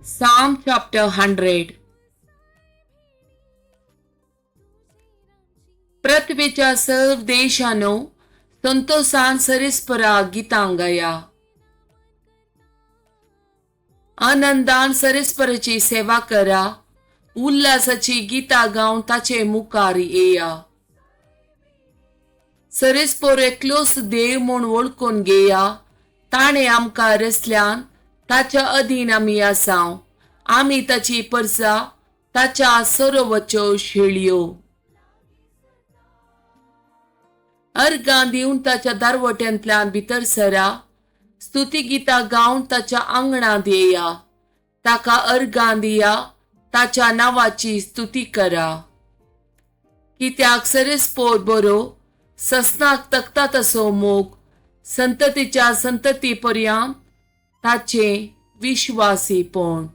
Psalm chapter 100. पृथ्वीच्या सर्व देशानो, संतोषान सरिस्परा गितां गाया. आनंदान सरिस्पराची सेवा करा, उल्हासाची गितां गावन ताचे मुखार येया. सरेस्पोर एकलोच देव म्हूण वळखून घेया. ताणें आमकां रचल्यान, ताच्या अधीन आमी आसाव. आमी ताची परसा, ताच्या सरोवच्यो शेळयो. अर्गां दिवन ताच्या दारवट्यांतल्यान भितर सरा, स्तुती गितां गावन ताच्या आंगणांत येया. ताका अर्गां दिया, ताच्या नांवाची स्तुती करा. कित्याक सरेस्पोर बरो, ससनाक तकता तसो मोग, संततीच्या संतती पर्यंत ताचें विश्वासीपण.